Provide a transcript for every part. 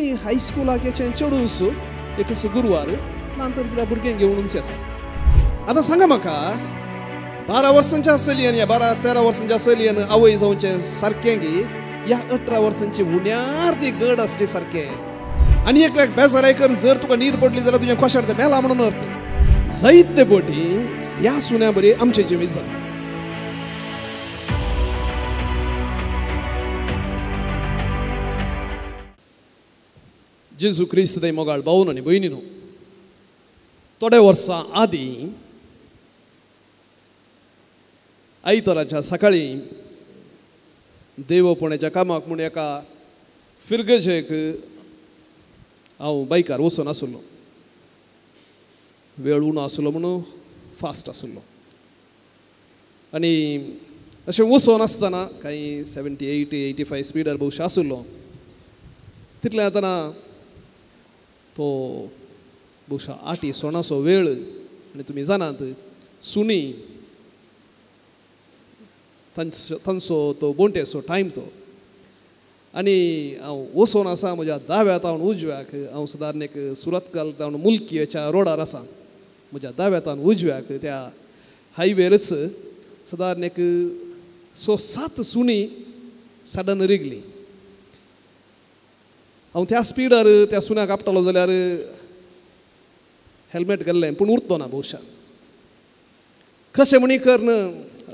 थंय हायस्कुलाक हेचें चेडूंस एक गुरवार नातर जाल्यार भुरगें घेवनूच आसा. आतां सांगा म्हाका 12 वर्सांच्या चलयेन या 12-13 वर्सांच्या चलयेन आवय जावचें सारकें गी या 18 वर्सांची उण्यार ती गड आसची सारकें? आनी एकल्याक बेजाराय कर जर तुका न्हीद पडली जाल्यार तुजें कोशार तें मेला म्हणून अर्थ. जायते बोटी ह्या सुण्या बरी आमचें जिवीत जाता. जेजू क्रिस्त थंय मोगाळ भावन आनी भयणीनो, थोडे वर्सां आदीं आयताराच्या सकाळीं देवपणाच्या कामाक म्हूण एका फिरगजेक हांव बायकार वचून आसलो. वेळ उणो आसलो म्हणून फास्ट आसलो आनी अशें वचून आसतना कांय 70, 80, 85 स्पिडार भोवशा आसलो. तितलें आतां तो भोवशा आटी सोणाचो वेळ आनी तुमी जाणात सुणी तांचो तो बोंटेचो टायम तो. आनी हांव वचोन आसा म्हज्या दाव्या तावन उजव्याक, हांव सदारण एक सुरतकाल तावन मुलकीच्या रोडार आसा. म्हज्या दाव्या तावन उजव्याक त्या हायवेरच सदारण एक 6-7 सुणी सडन रिगली. हांव त्या स्पिडार त्या सुण्याक आपटालो जाल्यार हेल्मेट घाल्लें पूण उरतो ना भोवशा. कशें म्हणी करून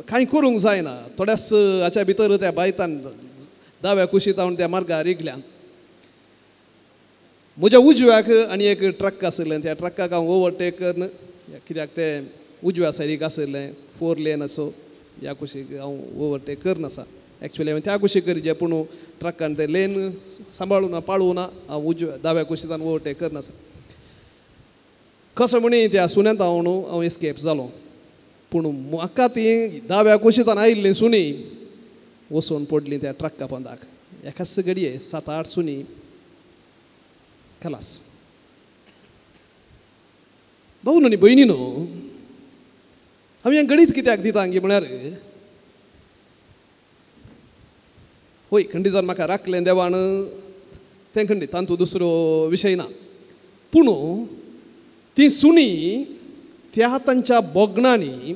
कांय करूंक जायना. थोड्याच हाच्या भितर त्या बायतान दाव्या कुशीत हांव त्या मार्गार रिगल्यान. म्हज्या उजव्याक आनी एक ट्रक आशिल्लें, त्या ट्रकाक हांव ओवरटेक करून कित्याक तें उजव्या सायडीक आशिल्लें 4 लेन असो ह्या कुशीक हांव ओवरटेक करून आसा. एक्चुअली हांवें त्या कुशीक करचें पूण ट्रकान तें लेन सांबाळूं ना पाळूं ना, हांव उजव्या दाव्या कुशींत ओवरटेक करून आसा. कसो म्हणी त्या सुण्यांत हांव न्हू हांव एस्केप जालो पूण म्हाका ती दाव्या कुशींत आयिल्ली सुणी वचून पडली त्या ट्रक्का पोंदाक. एकाच घडये 7-8 सुणी खलास. भाऊ आनी भयणीनो, आमी हें गणीत कित्याक दिता गी म्हळ्यार होय खंडीत जर म्हाका राखलें देवान तें खंडीत, तातूंत दुसरो विशय ना. पूण ती सुणी त्या तांच्या बोगणांनी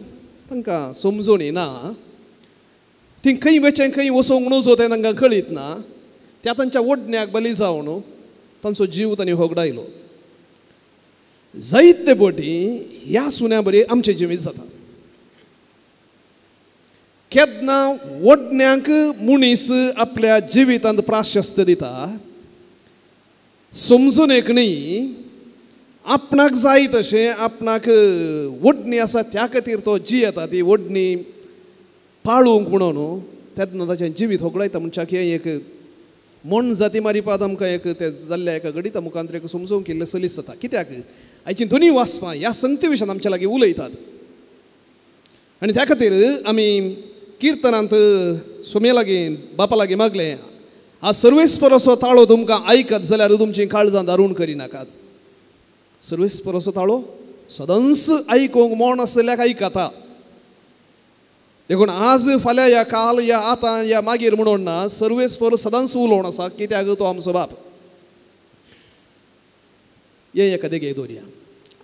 तांकां समजोणी ना, ती खंय वेचें खंय वचोंक नजो तें तांकां कळीत ना. त्या तांच्या ओडण्याक बली जावन तांचो जीव तांणी होगडायलो. जायते बोटी ह्या सुण्या बरी आमचें जिवीत जाता. केन्ना ओडण्यांक मनीस आपल्या जिवितांत प्राशस्त दिता, समजून एक न्ही आपणाक जाय तशें आपणाक ओडणी आसा त्या खातीर तो जियेता, ती ओडणी पाळूंक म्हणून तेन्ना ताचें जिवीत होगडायता. म्हणच्याक हें एक मोन जाती मारिपाद आमकां एक तें जाल्ल्या एका गणिता मुखांत एक समजूंक इल्लें सलीस जाता. कित्याक आयचीं दोनूय वाचपां ह्या संगती विशयान आमच्या लागीं उलयतात आनी त्या खातीर आमी किर्तनांत सोम्या लागीं बापा लागीं मागलें, आज सर्वेस्पराचो ताळो तुमकां आयकत जाल्यार तुमचीं काळजां दारून करिनाकात. सर्वेस्पराचो ताळो सदांच आयकूंक मोन आसल्याक आयकता. देखून आज फाल्यां या काल या आतां या मागीर म्हणून ना, सर्वेस्पर सदांच उलोवन आसा कित्याक तो आमचो बाप. हे एका देगे दवरया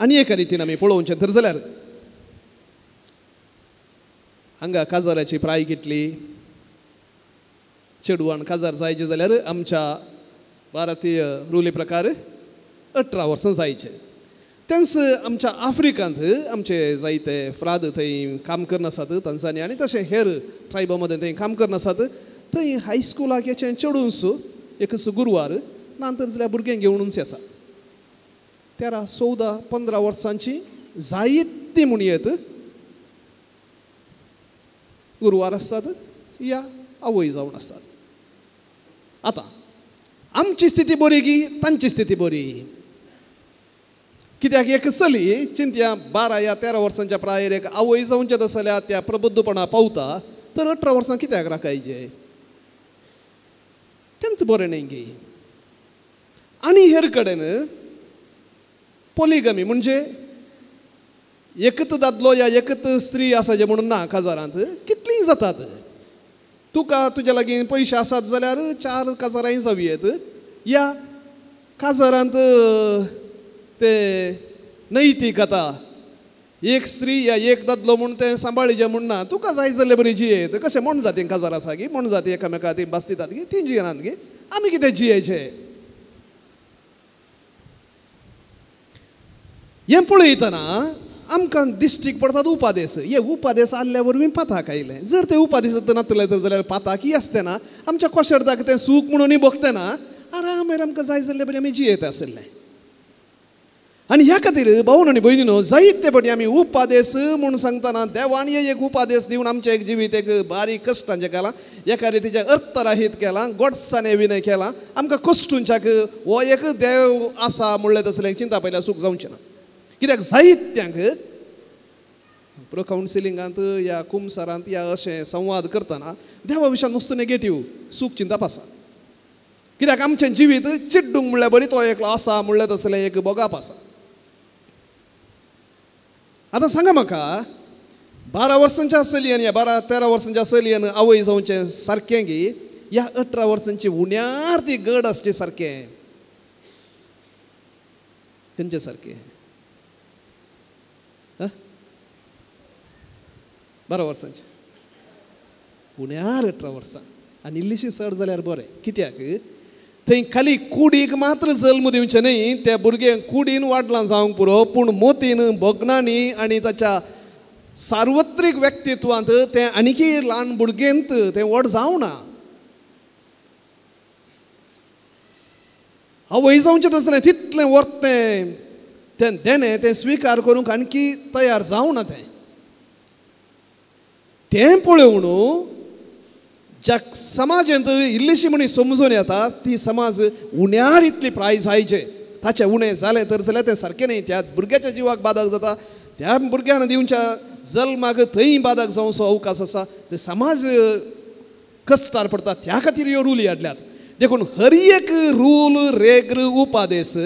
आनी एका रितीन आमी पळोवचें तर जाल्यार हांगा काजाराची प्राय कितली, चेडवान काजार जायचे जाल्यार आमच्या भारतीय रुली प्रकार 18 वर्सां जायचे. तेंच आमच्या आफ्रिकांत आमचे जायते फ्राद थंय काम करनासात तांच्यानी आनी तशें हेर ट्रायबा मदें थंय काम करनासात. थंय हायस्कुलाक हेचें चेडूंस एक गुरवार नातर जाल्यार भुरगें घेवनूच आसा. 13, 14, 15 वर्सांची जायतीं म्हणयेत गुरवार आसतात या आवय जावन आसतात. आतां आमची स्थिती बरी की तांची स्थिती बरी? कित्याक एक चली चिंतया 12 या 13 वर्सांच्या प्रायेर एक आवय जावचें तशें जाल्यार त्या प्रबुद्धपणा पावता तर 18 वर्सां कित्याक राखायचे? तेंच बरें न्ही गी. आनी हेर कडेन पोलिगमी म्हणजे एकच दादलो या एकच स्त्री आसा जें म्हणून ना, काजारांत कितलीं जातात. तुका तुज्या लागीं पयशे आसात जाल्यार 4 काजारांय जावं येत या काजारांत ते नैतीक आतां एक स्त्री या एक दादलो म्हूण तें सांबाळीचें म्हूण ना, तुका जाय जाल्ले बरी जियेत. कशें म्हण जाती काजार आसा गी, म्हण जाती एकामेका ती बास्तितात गी, ती जियेनात गी, आमी कितें जियेचें? हें पळयतना आमकां दिश्टीक पडतात उपादेस. हे उपादेस आसल्या वरवीं पाताक आयलें. जर ते उपादेस नातले तर जाल्यार पाताकी आसते ना, आमच्या कोशेर्दाक तें सूख म्हणून भोगते ना, आरामेर आमकां जाय जाल्ले बरी आमी जियेत आशिल्लें. आनी ह्या खातीर भावन आनी भयणीनो जायते फावटी आमी उपादेस म्हूण सांगतना देवान एक उपादेस दिवन आमचें एक जिवीत एक बारीक कश्टांचें केलां, एका रितीचें अर्थराहीत केलां, गोडसाणें विनय केलां. आमकां कश्टूंच्याक हो एक देव आसा म्हणलें तसलें चिंता पयल्यार सूख जावचें ना. कित्याक जायत्यांक प्रो कावन्सिलिंगांत या कुमसारांत या अशें संवाद करतना देवा विशयान नुस्तें नेगेटीव सूख चिंतप आसा. कित्याक आमचें जिवीत चिड्डूंक म्हणल्यार बरी तो एकलो आसा म्हणलें तसलें एक भोगाप आसा. आतां सांगा म्हाका, 12 वर्सांच्या चलयेन या 12-13 वर्सांच्या चलयेन आवय जावचें सारकें गी या 18 वर्सांची उण्यार ती गड आसची सारकें? खंयचें सारकें? 12 वर्सांची उण्यार 18 वर्सां आनी इल्लीशी चड जाल्यार बरें. कित्याक थंय खाली कुडीक मात्र जल्म दिवचें न्हय, त्या भुरग्यांक कुडीन वाडलां जावंक पुरो, पूण मोतीन भोगणांनी आनी ताच्या सार्वत्रीक व्यक्तित्वांत तें आनीकी ल्हान भुरगेंत तें व्हड जावना. आवय जावचें तसलें तितलें वर्तें तें देणें तें स्विकार करूंक आणकी तयार जावना. तें तें पळोवन ज्या समाजांत इल्लीशी म्हणी समजून येता ती समाज उण्यार इतली प्राय जायचे, ताचें उणें जालें तर जाल्यार तें सारकें न्हय, त्या भुरग्याच्या जिवाक बादक जाता, त्या भुरग्यान दिवच्या जल्माक थंय बादक जावचो अवकाश आसा, ते समाज कश्टार पडटा. त्या खातीर ह्यो रुली हाडल्यात. देखून हर एक रूल रेग्र उपादेस,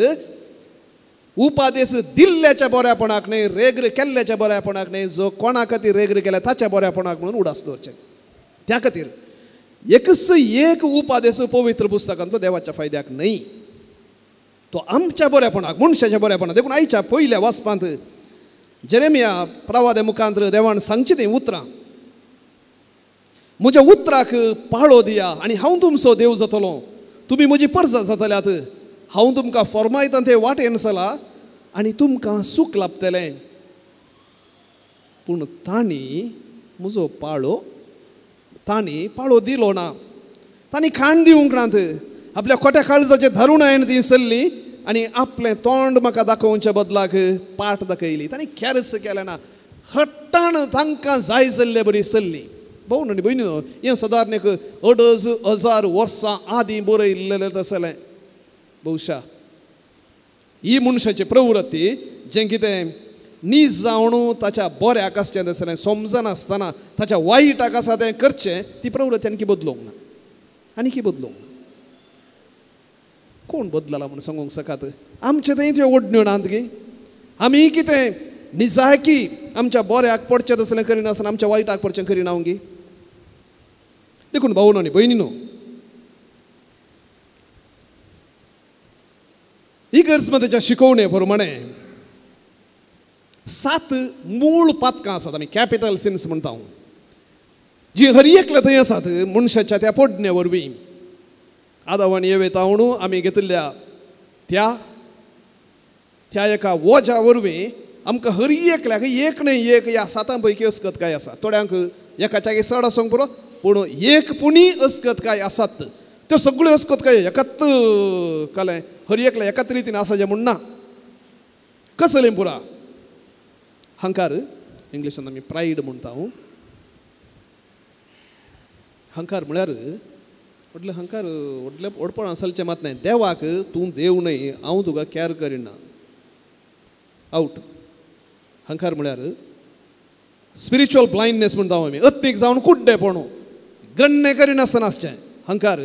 उपादेस दिल्ल्याच्या बऱ्यापणाक न्हय, रेग्र केल्ल्याच्या बऱ्यापणाक न्हय, जो कोणा खातीर रेग्र केल्या ताच्या बऱ्यापणाक म्हणून उडास दवरचें. त्या खातीर एकच एक उपादेस पवित्र पुस्तकांतलो देवाच्या फायद्याक न्हय, तो आमच्या बऱ्यापणाक, मनशाच्या बऱ्यापणाक. देखून आयच्या पयल्या वाचपांत जेरेमिया प्रवादे मुखांत देवान सांगची तीं उतरां, म्हज्या उतराक पाळो दिया आनी हांव तुमचो देव जातलो, तुमी म्हजी परजा जातल्यात, हांव तुमकां फॉर्मायता ते वाटेन चला आनी तुमकां सूख लाभतलें. पूण तांणी म्हजो पाळो, तांणी पाळो दिलो ना, तांणी खाण दिवंक नात, आपल्या खोट्या काळजाचें धरून हांवें ती चल्ली आनी आपलें तोंड म्हाका दाखोवच्या बदलाक पाट दाखयली. तांणी केरस केलें ना, हट्टान तांकां जाय जाल्ले बरी चल्ली. भाव आनी भयणी, हें सदारण एक 2500 वर्सां आदीं बरयल्लें तसलें. बहुशा ही मनशाची प्रवृत्ती जें कितें नीज जावन ताच्या बऱ्याक आसचें तसलें समजनासतना ताच्या वायटाक आसा तें करचें, ती प्रवृत्ती आणकी बदलूंक ना, आणकी बदलूंक ना. कोण बदलला म्हूण सांगूंक सकात? आमचे थंय त्यो ओडण्यो नात गी, आमी कितें निजायकी आमच्या बऱ्याक पडचें तसलें करिनासतना आमच्या वायटाक पडचें करिना गी. देखून भाव आनी भयणीनो, इगर्जमतेच्या शिकवणे प्रमाणे 7 मूळ पातकां आसात, आमी कॅपिटल सिन्स म्हणटा, जी हर एकल्या थंय आसात मनशाच्या त्या पोडणे वरवीं. आदाव आनी एवे तावणू आमी घेतिल्ल्या त्या त्या एका वोज्या वरवीं आमकां हर एकल्याक एक न्हय एक ह्या 7 पैकी अस्कतकाय आसा. थोड्यांक एकाच्या चड आसूंक पुरो, पूण एक पुणी अस्कतकाय आसात. त्यो सगळ्यो अस्कतकाय एकाच कलें हर एकल्या एकाच रितीन आसा जें म्हूण ना. कसलें पुरा हंकार, इंग्लिशान आमी प्रायड म्हणटा. हंकार म्हळ्यार व्हडलें हंकार, व्हडलें व्हडपण आसलचें मात न्हय. देवाक तूं देव न्हय, हांव तुका कॅर करिना, आवट. हंकार म्हळ्यार स्पिरिच्युअल ब्लायंडनेस म्हणटा आमी, अत्मीक जावन कुड्डेपण, गण्णे करिनासतना आसचें. हंकार,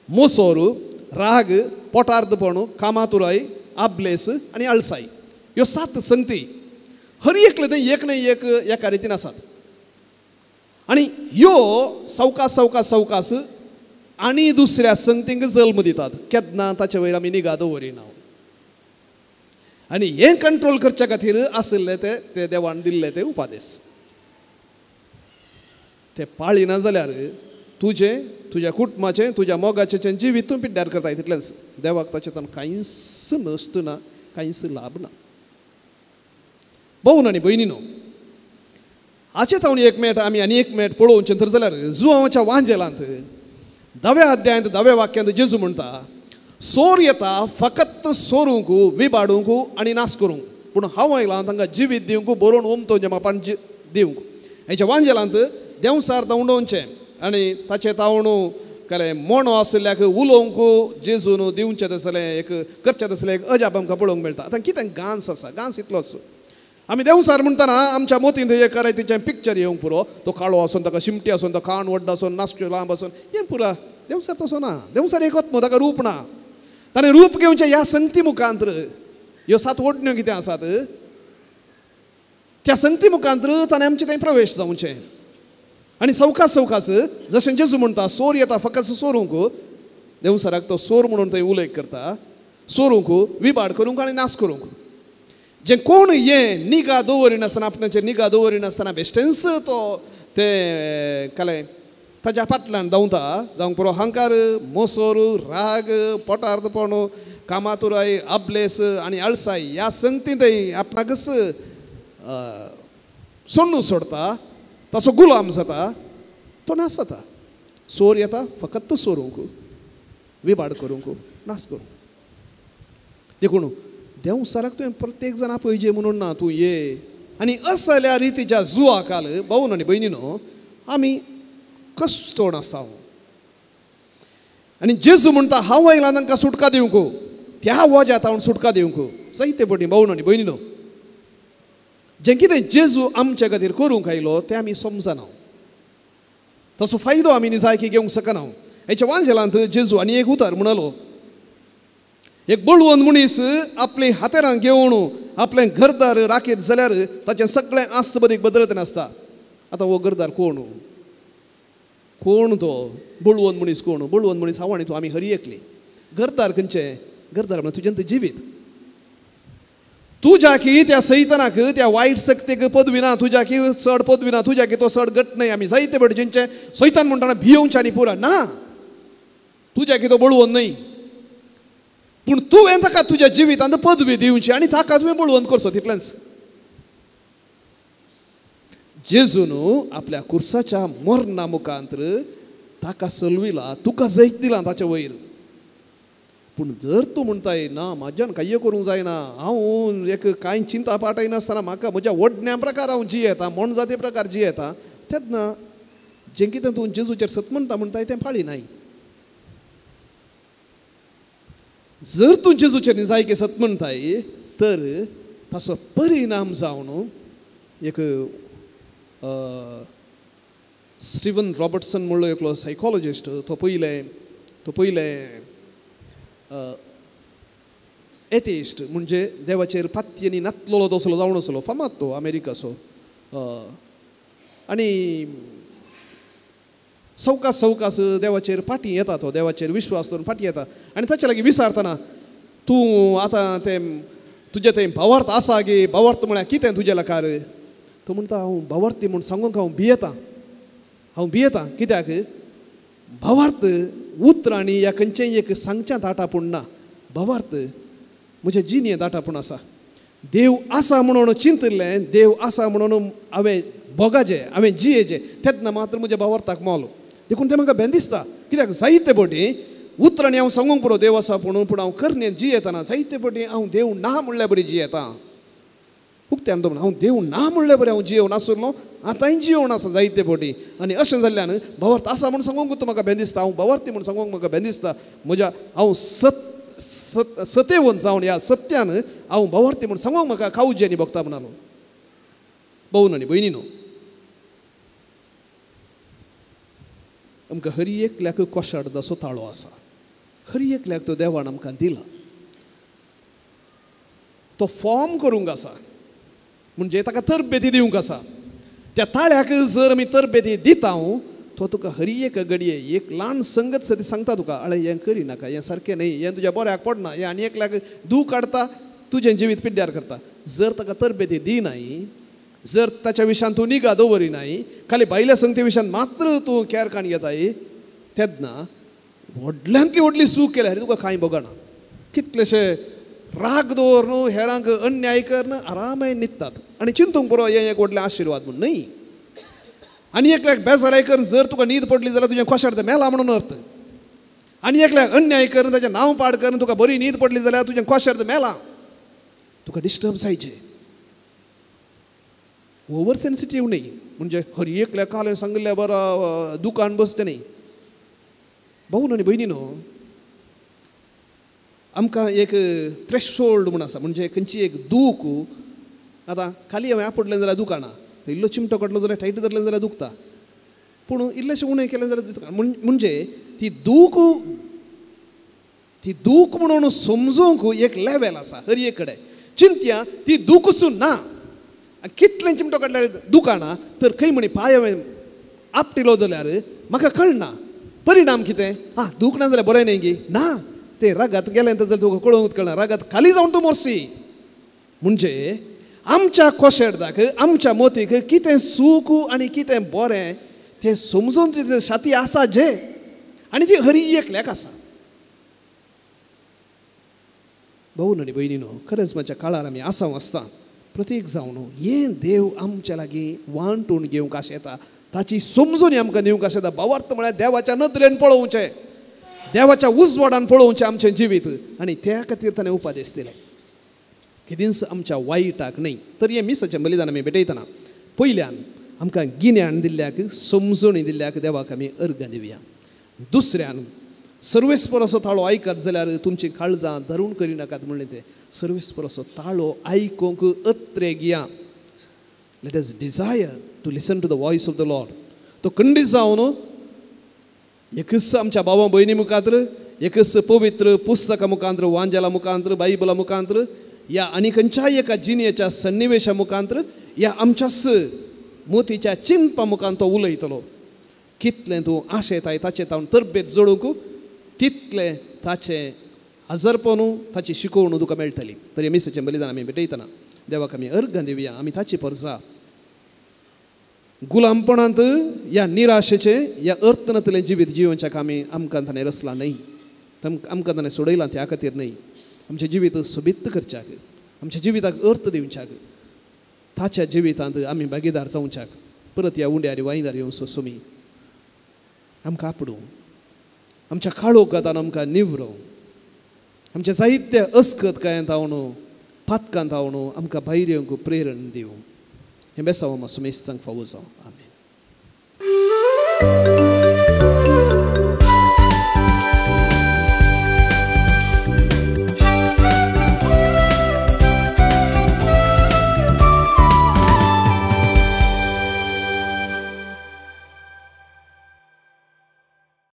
मोसोर, राग, पोटार्दपण, कामातुराय, आबलेस आनी आळसाय, ह्यो 7 संगती हर एकले थंय एक न्हय एक एका रितीन आसात. आनी ह्यो सवकास सवकास सवकास आनी दुसऱ्या संगतींक जल्म दितात केन्ना ताचे वयर आमी निगा दवरिना. आनी हें कंट्रोल करच्या खातीर आशिल्ले ते ते देवान दिल्ले ते उपादेश ते पाळिना जाल्यार तुजें तुज्या कुटुंबाचें तुज्या मोगाचें जिवीत तूं पिड्ड्यार करता तितलेंच. देवाक ताचें तांकां कांयच नश्ट ना, कांयच लाभ ना. भोवन आनी भयणीनो, हाचे तावन एक मेट आमी आनी एक मेट पळोवचें तर जाल्यार जुवांच्या वांजेलांत 10व्या अध्यायांत 10व्या वाक्यांत जेजू म्हणटा, सोर येता फकत सोरूंक विबाडूंक आनी नाश करूंक, पूण हांव आयलां तांकां जिवीत दिवंक बरोवन ओमतोवचें मापान दिवंक. हेच्या वांजेलांत देंवसार उडोवचें आनी ताचें तावणू कले मोणो आशिल्ल्याक उलोवंक जेजून दिवचें तसलें एक करचें तसलें एक अजाप आमकां पळोवंक मेळटा. आतां कितें गांस आसा, गांस इतलोच. आमी देंवसार म्हणटना आमच्या मोतींत एक करायतीचें पिक्चर येवंक पुरो, तो काळो आसून ताका शिमटी आसून तो कान व्हड आसून नासक्यो लांब आसून हें पुरा. देंवसार तसो ना, देंवसार एकच न्हू, ताका रूप ना. ताणें रूप घेवचें ह्या संगती मुखांत्र. ह्यो 7 ओडण्यो कितें आसात त्या संगती मुखांत्र ताणें आमचें थंय प्रवेश जावचें. आनी सवकास सवकास जशें जेजू म्हणटा सोर येता फकत सोरूंक, देंवसाराक तो सोर म्हणून थंय उल्लेख करता, सोरूंक विबाड करूंक आनी नाश करूंक. जें कोण हें निगा दवरिनासतना आपणाचेर निगा दवरिनासतना बेश्टेंच तो ते कले ताज्या फाटल्यान धांवता, जावंक पुरो हंकार, मोसोर, राग, पोटार्थपण, कामातुराय, अबलेस आनी आळसाय ह्या संगती थंय आपणाकच सोडून सोडता, ताचो गुलाम जाता, तो नाश जाता. सोर येता फकत सोरूंक, विबाड करूंक, नाश करूंक. देखून देंवसाराक तुवें प्रत्येक जाण आपयजे म्हणून ना, तूं ये. आनी असल्या रितीच्या जुवा काल भावन आनी भयणीनो आमी कश्टोण आसा. आनी जेजू म्हणटा हांव आयलां तांकां सुटका दिवंक, त्या वज्यात हांव सुटका दिवंक. जायते पटी भावन आनी भयणीनो जें कितें जेजू आमच्या खातीर करूंक आयलो तें आमी समजना, तसो फायदो आमी निजायकी घेवंक शकना. हेच्या वांजेलांत जेजू आनी एक उतर म्हणलो, एक बळवंत मनीस आपली हातेरां घेवन आपलें घरदार राखीत जाल्यार ताचें सगळें आस्त बदीक बदलत नासता. आतां हो घरदार कोण कोण तो बळवंत मनीस कोण? बळवंत मनीस हांव आनी तूं आमी हरी एकली. घरदार खंयचें? घरदार म्हणल्यार तुजें तें जिवीत. तुज्या की त्या सैतानाक त्या वायट शक्तीक पदवी ना, तुज्या की चड पदवी ना, तुज्या की तो चड घट न्हय. आमी जायते भटजींचे सैतान म्हणटाना भियोवचें आनी पुरा ना, तुज्या की तो बळवंत न्हय, पूण तुवें ताका तुज्या जिवितांत पदवी दिवची आनी ताका तुवें बळवंत करचो तितलेंच. जेजून आपल्या कुर्साच्या मरणा मुखांत्र ताका सलविला, तुका जैत दिला ताचे वयर. पूण जर तूं म्हणटाय ना म्हाज्यान कांय करूंक जायना, हांव एक कांय चिंता पाटयनासतना म्हाका म्हज्या वडण्या प्रकार हांव जियेता, मोनजाती प्रकार जियेता, तेन्ना जें कितें तूं जेजूचेर सत म्हणटा म्हणटाय तें पाळी नाय. जर तूं जेजूचेर निजायकी सत म्हणटाय तर ताचो परिणाम जावन एक स्टीवन रॉबर्टसन म्हणलो एकलो सायकोलॉजिस्ट, तो पयलें एथिस्ट म्हणजे देवाचेर पातयेनी नातलेलो तसलो जावन आसलो, फामाद तो अमेरिकाचो. आनी सवकास सवकास देवाचेर फाटीं येता, तो देवाचेर विश्वास दवरून फाटीं येता. आनी ताचे लागीं विचारतना तूं आतां तें तुजें तें भावार्थ आसा गे, भावार्थ म्हळ्यार कितें तुजें लाकार? तो म्हणटा हांव भावार्थी म्हूण सांगूंक हांव भियेतां, हांव भियेतां. कित्याक? भावार्थ उतरांनी ह्या खंयचेंय एक सांगच्यांत आटापूण ना, भावार्थ म्हज्या जिणेंत आटापूण आसा. देव आसा म्हणून चिंतिल्लें, देव आसा म्हणून हांवें भोगाचें, हांवें जियेचें, तेन्ना मात्र म्हज्या भावार्थाक मोल. देखून तें म्हाका भें दिसता. कित्याक? जायते पटी उतरांनी हांव सांगूंक पुरो देव आसा म्हणून, पूण हांव करणे जियेतना जायते पटी हांव देव ना म्हणल्यार बरी जियेता. उक्त्यान तो हांव देव ना म्हणल्यार बरें हांव जियोवन आसलो, आतांय जियोवन आसा जायते पटी. आनी अशें जाल्ल्यान भावार्थ आसा म्हूण सांगूंक तूं म्हाका भें दिसता, हांव भावार्थी म्हूण सांगूंक म्हाका भें दिसता. म्हज्या हांव सत सत सतेवन जावन ह्या सत्यान हांव भावार्थी म्हूण सांगूंक म्हाका खावजें आनी भोगता म्हणालो. भोवन आनी भयणीनो, आमकां हर एकल्याक कोशाडदाचो ताळो आसा, हर एकल्याक तो देवान आमकां दिला, तो फॉर्म करूंक आसा, म्हणजे ताका तरबेती दिवंक आसा. त्या ताळ्याक जर आमी तरबेती दिता, तो तुका हरी एक घडये एक ल्हान संगत सदी सांगता तुका, अळे हें करी नाका, हें सारकें न्ही, हें तुज्या बऱ्याक पडना, हें आनी एकल्याक दूख काडटा, तुजें जिवीत पिड्ड्यार करता. जर ताका तरबेती दिनाय, जर ताच्या विशयान तूं निगा दवरिनाय, खाली भायल्या संगती विशयान मात्र तूं केरकाण घेताय, तेन्ना व्हडल्यांतली व्हडली चूक केल्यार तुका कांय भोगना. कितलेशे राग दवर न्हू, हेरांक अन्याय करून आरामाय न्हिदतात आनी चिंतूंक पुरो हें एक व्हडलें आशिर्वाद म्हूण न्हय. आनी एकल्याक बेजाराय करून जर तुका न्हीद पडली जाल्यार तुजें कोशार तें मेला म्हणून अर्थ. आनी एकल्याक अन्याय करून ताचें नांव पाड करून तुका बरी न्हीद पडली जाल्यार तुजें कोशार तें मेला, तुका डिस्टर्ब जायचें. ओवर सेन्सिटीव न्ही, म्हणजे हर एकल्या कालें सांगिल्ल्या बरो दुकान बसचें न्ही. भाऊ आनी भयणी न्हू, आमकां एक थ्रेशोल्ड म्हूण आसा, म्हणजे खंयची एक दूख आतां खाली हांवें आपडलें जाल्यार दुकाना, इल्लो चिमटो काडलो जाल्यार टायट धरलें जाल्यार दुखता, पूण इल्लेशें उणें केलें जाल्यार म्हणजे ती दूख, ती दूख म्हणून समजूंक एक लेवल आसा हर एक कडेन. चिंत्या ती दूखसून ना, कितलें चिमटो काडल्यार दुकाना तर खंय म्हणी पांय हांवें आपटिलो जाल्यार म्हाका कळना परिणाम कितें. आं दूख ना जाल्यार बरें न्ही गी, ना तें रगत गेलें जाल्यार तुका कळोवंक कळना, रगत खाली जावन तूं मोरसी. म्हणजे आमच्या कोशेर्दाक आमच्या मोतीक कितें सूख आनी कितें बरें तें समजून तिजें छाती आसा जे, आनी ती हरी एकल्याक आसा. भाऊ आनी भयणी न्हू, खरेंच म्हज्या काळार आमी आसा आसता प्रतीक जावन हें देव आमच्या लागीं वांटून घेवंक आशेता, ताची समजून आमकां दिवंक आशेता. भावार्थ म्हळ्यार देवाच्या नदरेन पळोवचें, देवाच्या उजवाडान पळोवचें आमचें जिवीत, आनी त्या खातीर ताणें उपदेश दिले केदींच आमच्या वायटाक न्ही. तर हें मिसाचें बलिदान आमी भेटयतना पयल्यान आमकां गिन्यान दिल्ल्याक, समजणी दिल्ल्याक देवाक आमी अर्गां दिवया. दुसऱ्यान सर्वेस्पराचो ताळो आयकत जाल्यार तुमचीं काळजां धरून करिनाकात म्हणलें तें सर्वेस्पराचो ताळो आयकूंक अत्रे घेया. Let us desire to listen to the voice of the Lord. तो खंडीत जावन एकच आमच्या भावा भयणी मुखार, एकच पवित्र पुस्तका मुखांत्र, वांजेला मुखांत्र, बायबला मुखांत्र, या आनी खंयच्याय एका जिणेच्या सन्निवेशा मुखांत्र, या आमच्याच मोतीच्या चिंतपा मुखान तो उलयतलो. कितलें तूं आशेताय ताचें तावन तरबेत जोडूंक तितलें ताचें हजरपणू ताची शिकोवणू तुका मेळटली. तरी मिसाचें बलिदान आमी भेटयतना देवाक आमी अर्गां दिवया. आमी ताची परजा गुलामपणांत या निराशेचें या अर्थनातलें जिवीत जिवनच्याक आमी आमकां ताणें रचलां न्हय, आमकां ताणें सोडयलां त्या खातीर न्हय. आमचें जिवीत सोबीत करच्याक, आमच्या जिविताक अर्थ दिवच्याक, ताच्या जिवितांत आमी भागीदार जावच्याक परत ह्या उंड्यार वायदार येवन सोसोमी आमकां आपडूं, आमच्या काळोखांत आमकां निवरो, आमच्या साहित्य अस्कत कांय जावन पातकांत जावन आमकां भायर येवंक प्रेरण दिवं. हें बेसांव आमकां सुमेस्तांक फावो जावं. आमेन.